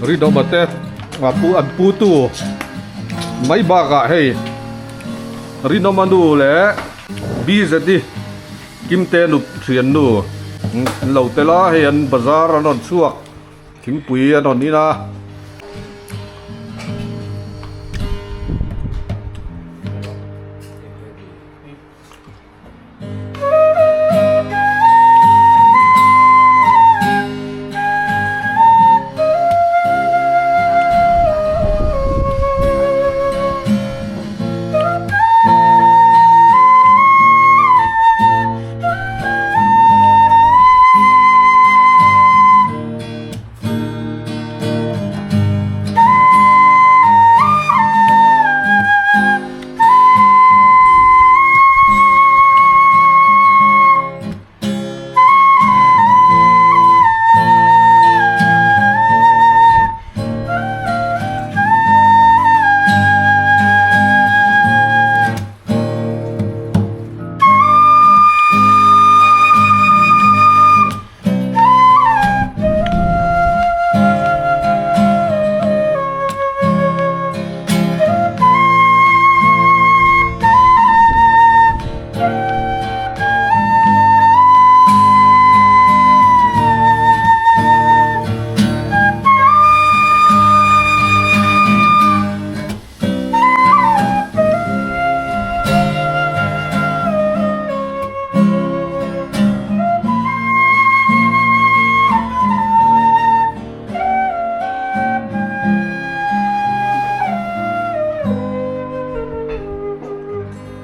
Rinawma te a pu an pu tu mai bakah hei Rinawma nu leh Bzd Kimte nu thian nu an lo tel a hei an bazar an rawn chhuak thingpui an rawn in a.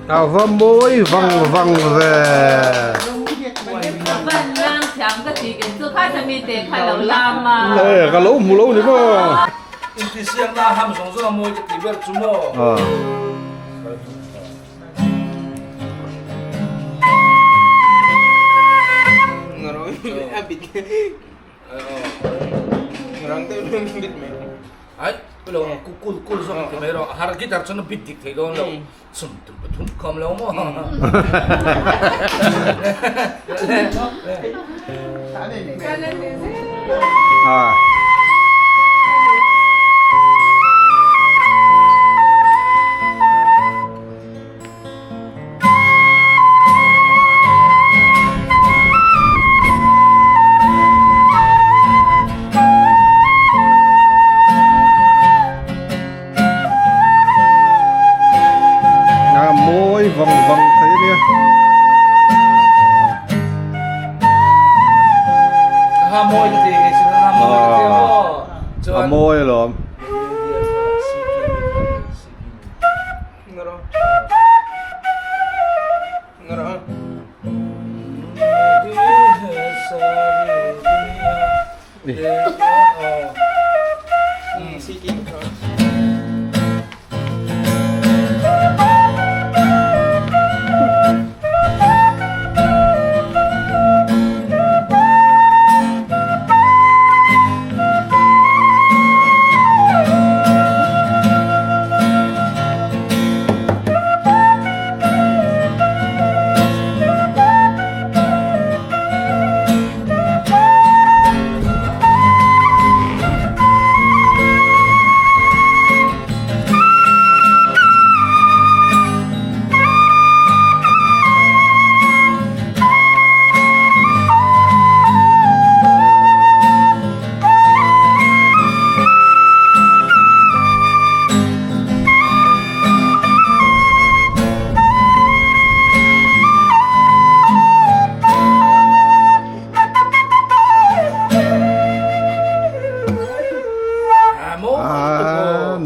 A va mawi vang vang ve. Ka lo hmu lo ni maw. Intihsiakna a ham zawng zawng a mawi ka tih ber chu maw? Ai, lo kul kul zawk ti mai rawh. Har guitar chuan a bit dik thei dawn lo. Sum tum pathum khawm lo maw? A mawi vang vang thei a nia. A mawi ka ti kei chu a mawi ka ti a maw. A mawi alawm.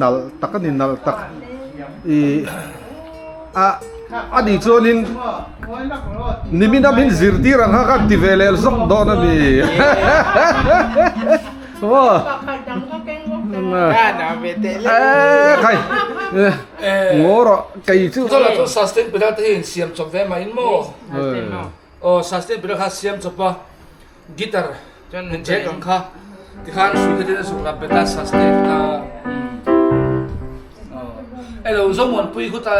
Nalh tak a ni nalh tak ih a a nih chuanin nimina min zirtir ang kha khan ti ve leh zawk dawn a ni khai ngaw rawh kei chu sustain pedal te hi insiam chawp ve mai in maw aw sustain pedal kha siam chawp a guitar chuan jack ang kha tikhan hrui kha tin a zuk rap bet a sustain a elo zomuanpui khu ta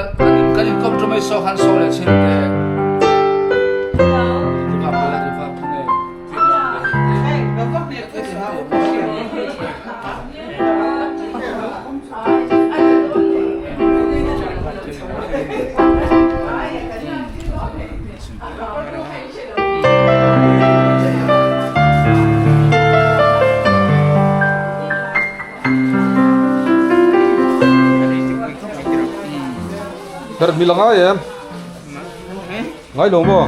kan in kawp ṭawm mai saw khan saw leh chin te. Ber mi la ngai em? Ngai lo maw?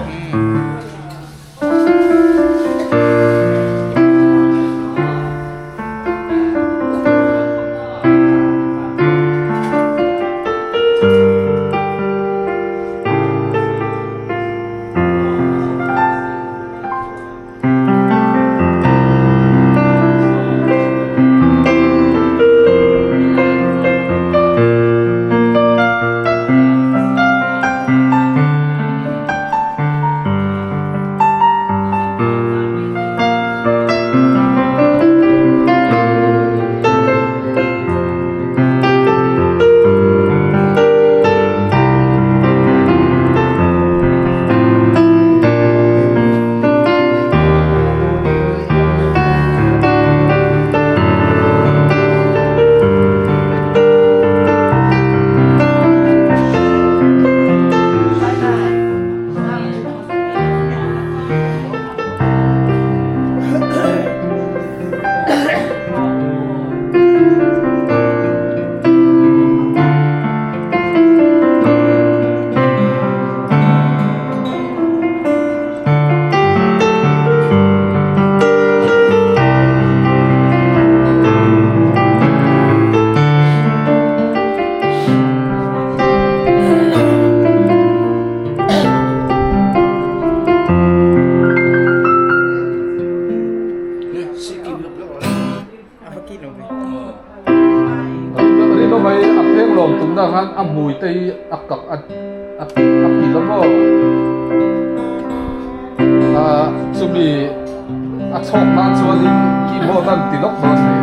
Rinawmai a pheng lawm tumna khan a hmui te hi a kak a a pilh a maw ah chumi a chhawk nan chuanin keyboard a an ti lawk dawn a ni.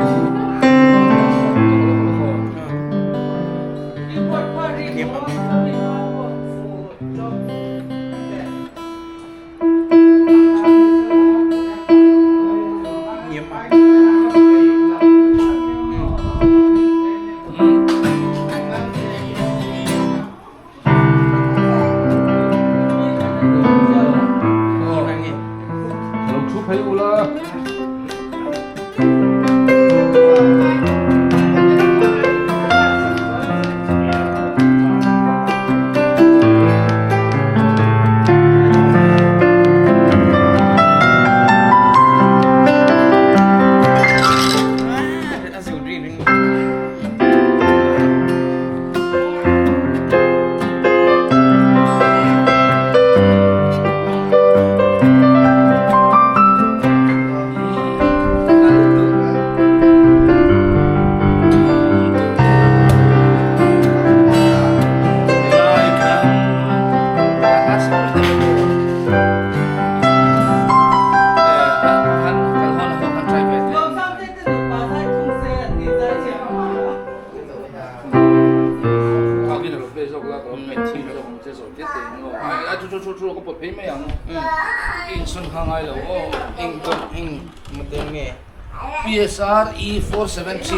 Lo thu phei ula. PSR E473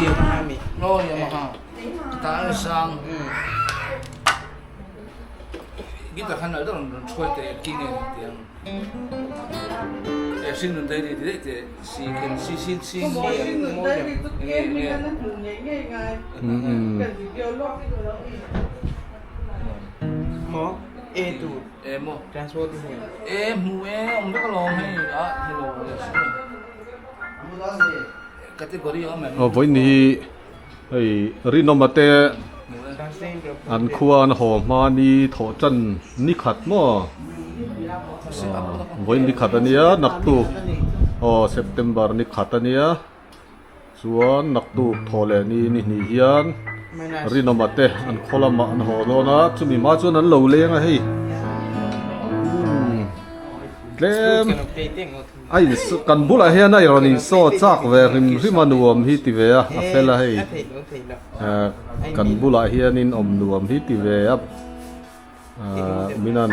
no Yamaha ta an sang guitar khan al ron ron chhuai te king en tiang e sin nun dai ri te te si ken si sin si Mo e tu e mo transport hi e mu e om vek alawm hei a hello category awm em Aw vawiin hi hei Rinawma te an khua an haw hma ni thawh tan ni khat maw vawiin ni khat ania naktuk aw September ni khat ania chuan naktuk thawh leh ni ni hnih hian Rinawma te an khaw lamah an haw dawn a chumi hma chuan an lo leng a hei tlem a in kan bulah hian a rawn insaw chak ve hrim hrim a nuam hi ti ve a a fel a hei kan bulah hianin awm nuam hi ti ve a min an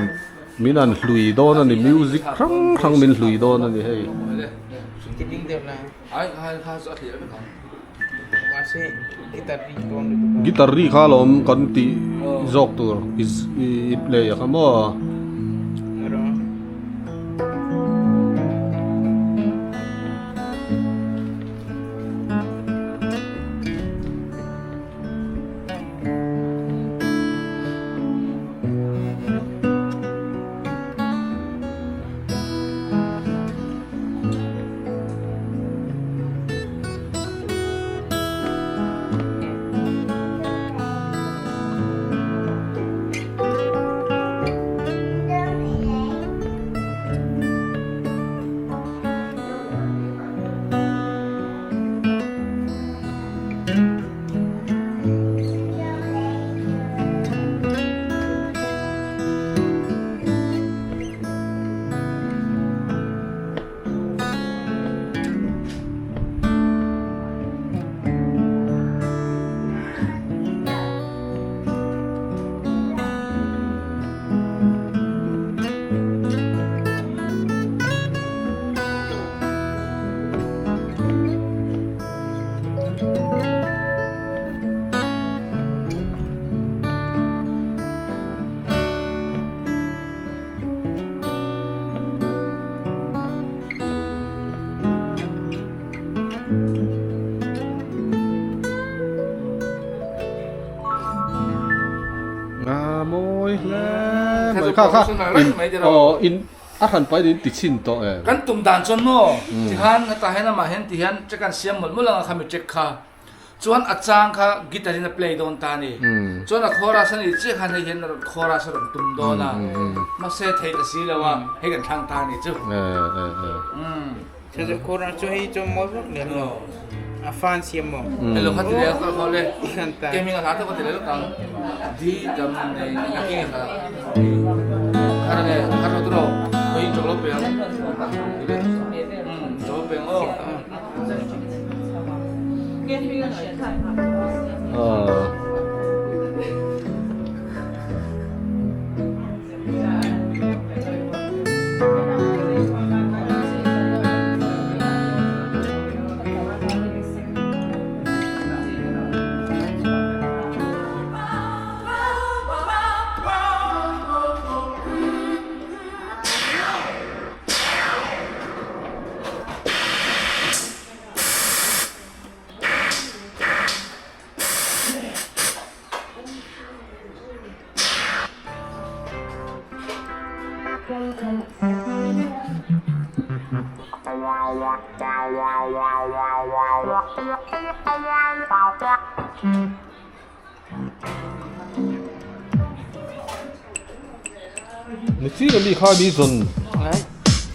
min an hlui dawn a ni music hrang hrang min hlui dawn a ni hei. Guitar ri kha alawm kan tih zawk tur i play a kha maw. Kha kha in aw in a hran pahin in ti chhin tawh em? Kan tum dan chuan maw tikhan hetah hian amah hian ti hian check an siam mawlh mawlh ang a khami check kha chuan a chang kha guitar in a play dawn ta a ni. Chuan a chorus a nih chiah khan hei hian chorus a rawn tum dawn a mahse thei ta si lo a hei kan thlang ta a nih chu. Chorus chu hei chu mawi vak lem lo a fan siam maw. Hello kha ti leh kha kha le gaming a hla te ka ti leh lawk ang di dam nei a king kha kha le kha ro tro hoi chok lo pe ang um chok pe ang o Ni chi mi kha mi zawn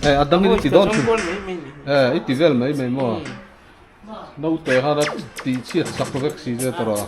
eh a dangin i ti dawn thin eh i ti vel mai mai maw. Naute khan a tih chhiat sak vek si che tawrh a.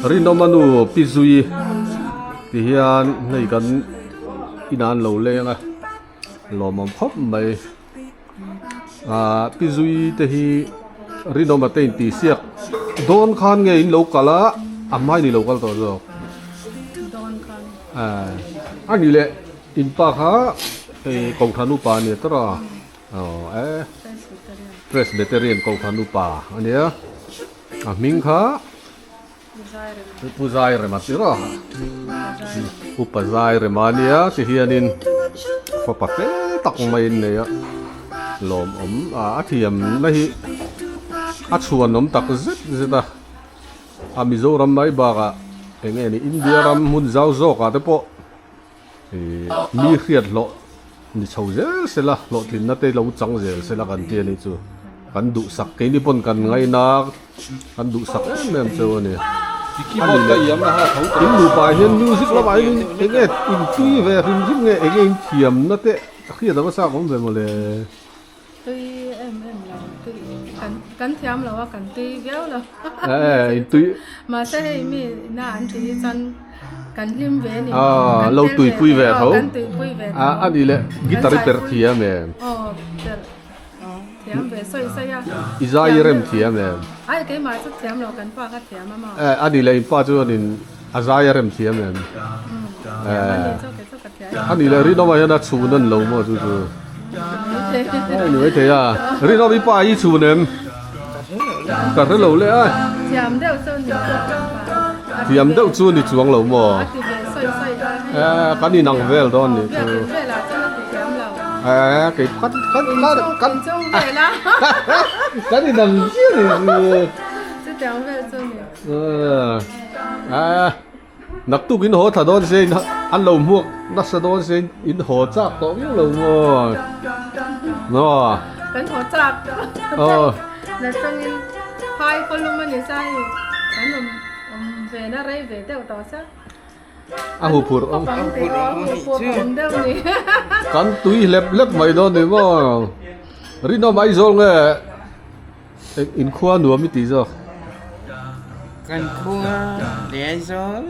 Rinawma nu Pi Zui ti hian hei kan inah an lo leng a lawmawm khawp mai ah Pi Zui te hi Rinawma te intihsiak dawn khan nge in lo kal a a hmain i lo kal tawh zawk a ni leh in pa kha hei Kohhran upa a ni a tawrh a. Aw e Presbyterian Kohhran upa a nia a hming kha Pu Zairema tir a Upa Zairema a nia ti hianin fapa fel tak maiin nei a lawmawm a thiamna hi a chhuanawm tak zet zet a a Mizoram mai bakah eng nge ni India ram hmun zau zawkah te pawh. Mi hriat hlawh ni chho zel sela, hlawhtlinna te lo chang zel sela kan ti a nih chu. Kan duhsak keini pawn kan ngaina kan duhsak em em cheu a ni. A ni leh in nupa ah hian music lamah hian eng nge in tui ve hrim hrim nge eng nge in thiamna te hriat a va chak awm ve mawle. Tui em em lo tui kan kan thiam lo a kan tui viau lo eh in tui mahse hei mi na an ti hi chuan kan hlim ve ni ah lo tui pui ve tho kan tui pui ve a ani le guitar i perh thiam em aw perh thiam ve sawi sawi a i zai i rem thiam em ai keimah chu thiam lo kan pa kha thiam a maw eh ani le in pa chu anin a zai a rem thiam em eh ani le rinawmah hian a chhun an lo maw chu chu. Ni mai thei a Rinawm i pa hi chhun em ka hre lo le a thiam deuh chu ni thiam deuh chu ni chuang lo maw eh kan inang vel dawn ni chu eh kei kan kan kan kan kan inang chiah ni chu. Chutiang vel chu ni. A naktuk in haw thla dawn se in an lo hmuak nasa dawn se in haw chak tawh viau lo maw? Maw? Kan haw chak na changin phai khawlum a ni sa hei kan awm awm ve na rei ve deuh tawh sa. A hu phurh awm. Kan tui hlep hlep mai dawn ni maw? Rinawm Aizawl nge in khua nuam i tih zawk? Kan khua leh Aizawl.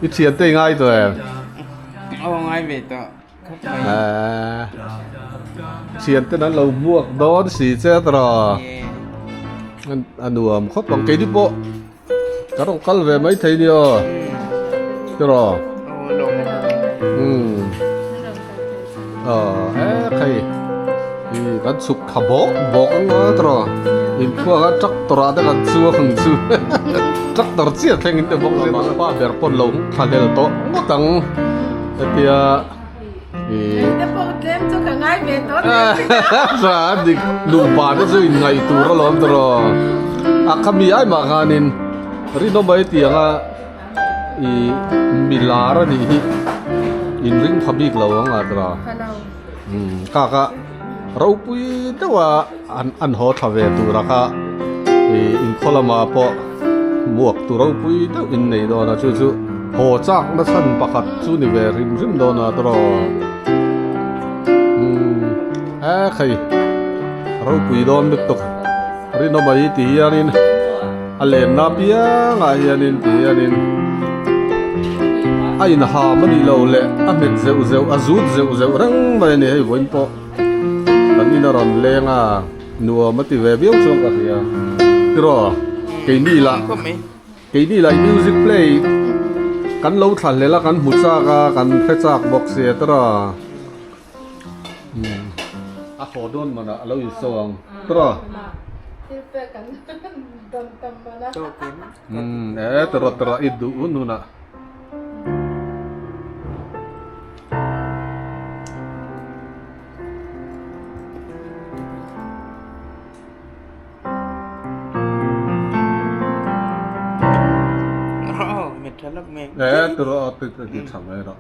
I thian te i ngai tawh em? Aw ngai ve tawh khawp mai. Thian ten an lo hmuak dawn si che tawh. A nuam khawp ang keini pawh. Ka rawn kal ve mai thei nia tiraw umm aw e khai i kan chhuk tha bawk bawk ang a tiraw inkhua kha tractor ah te kan chuang ang chu tractor chiah thleng in te bawk se pa ber pawn lo thla hlel tawh ngawt ang hetia i tha dik nupa te chu inngaih tur alawm tiraw a khami ai mah khanin rinawmai tianga i milar a nih hi inring pha bik lo ang a tiraw umm kaka ropui deuh a an an haw thla ve tur a kha i inkhaw lamah pawh muak tu ropui deuh in nei dawn a chu chu haw chak na chhan pakhat chu ni ve hrim hrim dawn a tawrh umm he khai ropui dawn lutuk rinawm a hi ti hianin a lenna apiangah hianin ti hianin a inham a nih loh leh a nghet zeuh zeuh a zut zeuh zeuh reng mai a ni hei vawiin pawh. Kan in a rawn leng a, nuam a ti ve viau chuan ka hria. Tiraw, keini lah, keini lah music play kan lo thla hlel a, kan hmu chak a, kan hre chak bawk sia tiraw. Umm a haw dawn manah a lo insaw ang tiraw. Umm e tiraw tiraw i duh hun hunah. E tiro a ti ti tha mai ro.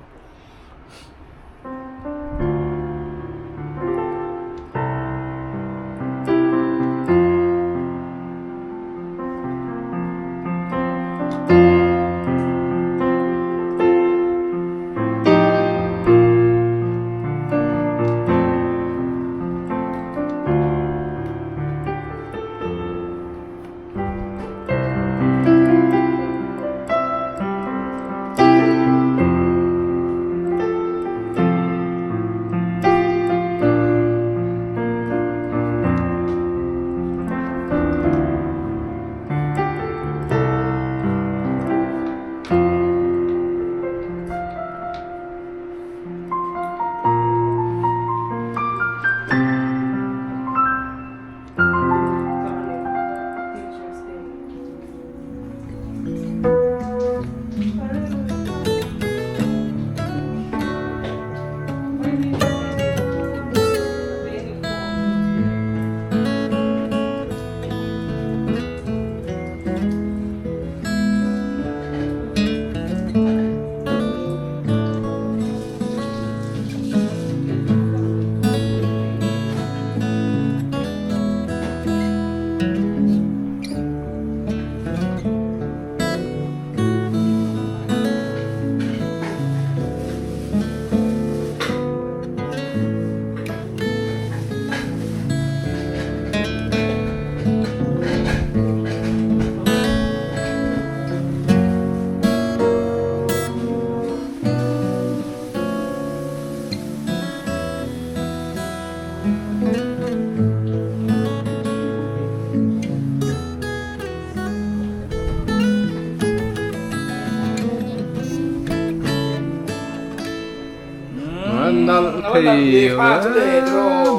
Nalh thei hle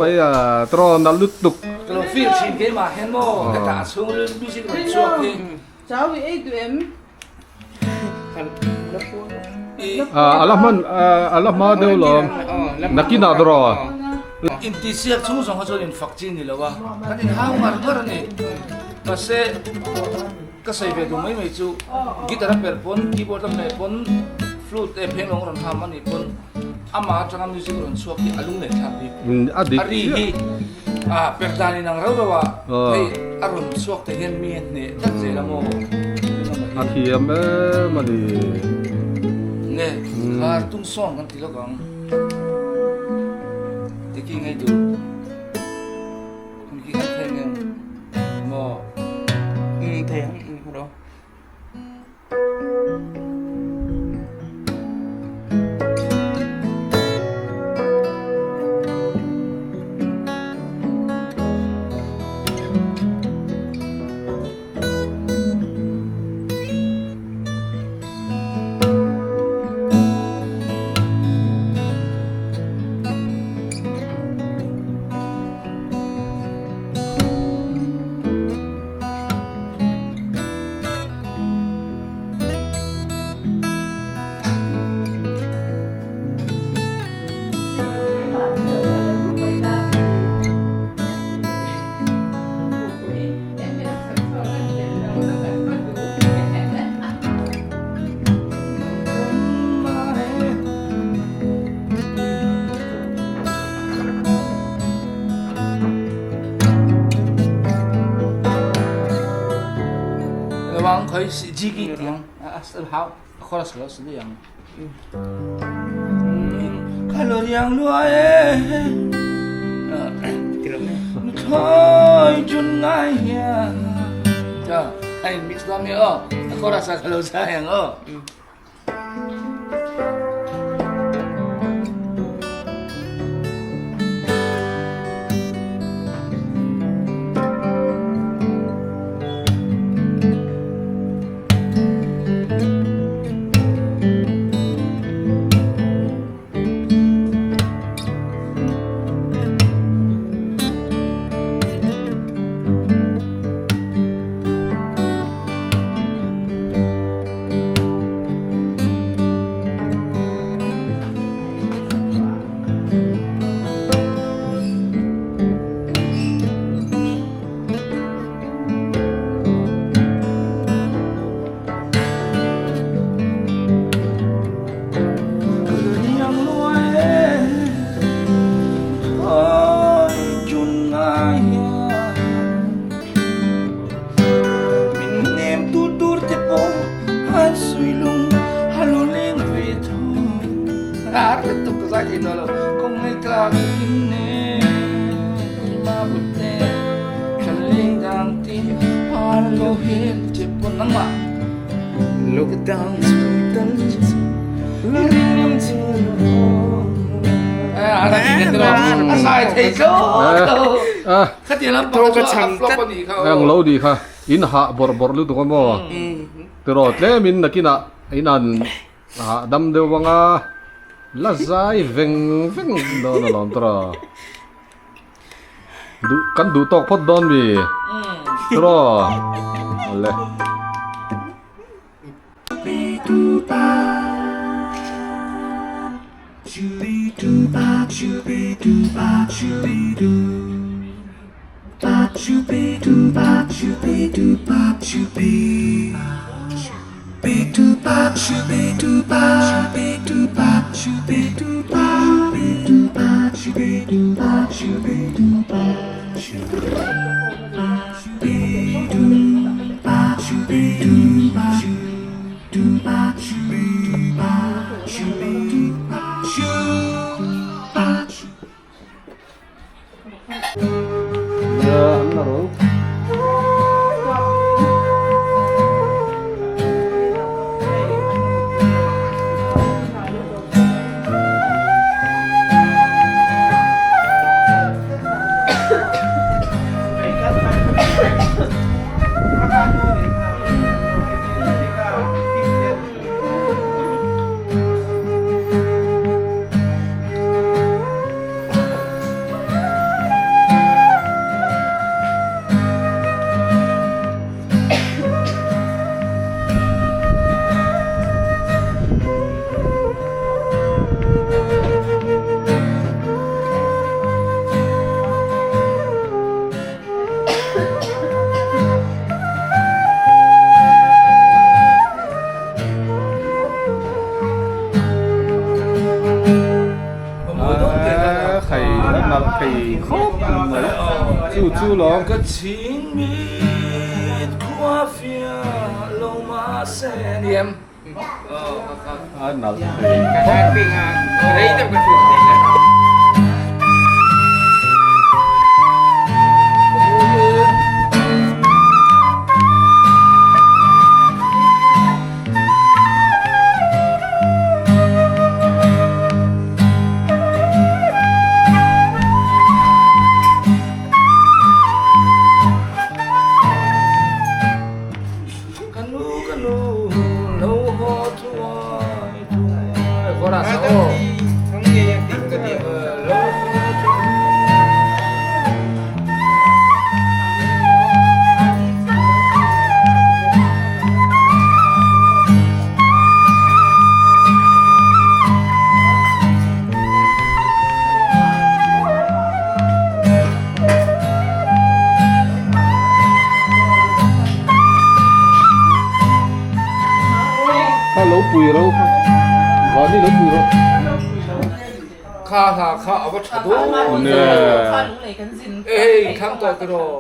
mai a tawrh nalh lutuk. Ka lo feel thin keimah hian maw ka tah chhung rilru music rawn chhuak hi. Chau i ei duh em? A la hman a la hma deuh lo nakinah tawrh. Intihsiak chhung zawng kha chuan infak chi a ni lo a, kan inhau ngar ngar a ni. Mahse ka sawi ve duh mai mai chu guitar a perh pawn keyboard a hmeh pawn flute e pheng lawng rawn ham a nih pawn amah atanga music rawn chhuak hi a lung leh thlak bik. A ri hi a perh dan in ang rauh rauh a hei a rawn chhuak te hian mi a hneh tlat zel a maw? A thiam em a ni. Nge khar tung sawn kan ti lawk ang. Tiki ngei duh. Khi kan thei ngem maw? Thei ang ro. Lawang khoi si ji ki tiang a sal hau a khora sal sal yang Khalo riang lua e Thôi chun ngai hiya Cha ai mix dam ye o a khora sa khalo sa yang o. Ang lo di kha in ha bor bor lu tu mo tiro tlemin nakina in an ha dam deuh wanga la zai veng veng don alawm tawh a duh kan duh tawk phawt dawn mi tawh awle. thei khawp mai chu chu lawm. Ka chhing mit khua fiah lo mahse a ni em? A nalh thei khawp. Rei deuh ka chhun thei la. Ka nu ka nu lo haw thuai thuai Chorus aw. Lo haw thuai. Kha lo pui ro kha vani lo pui ro. Kha hla kha a va tha dawn. Nge. Ehei thlang tawh tiraw.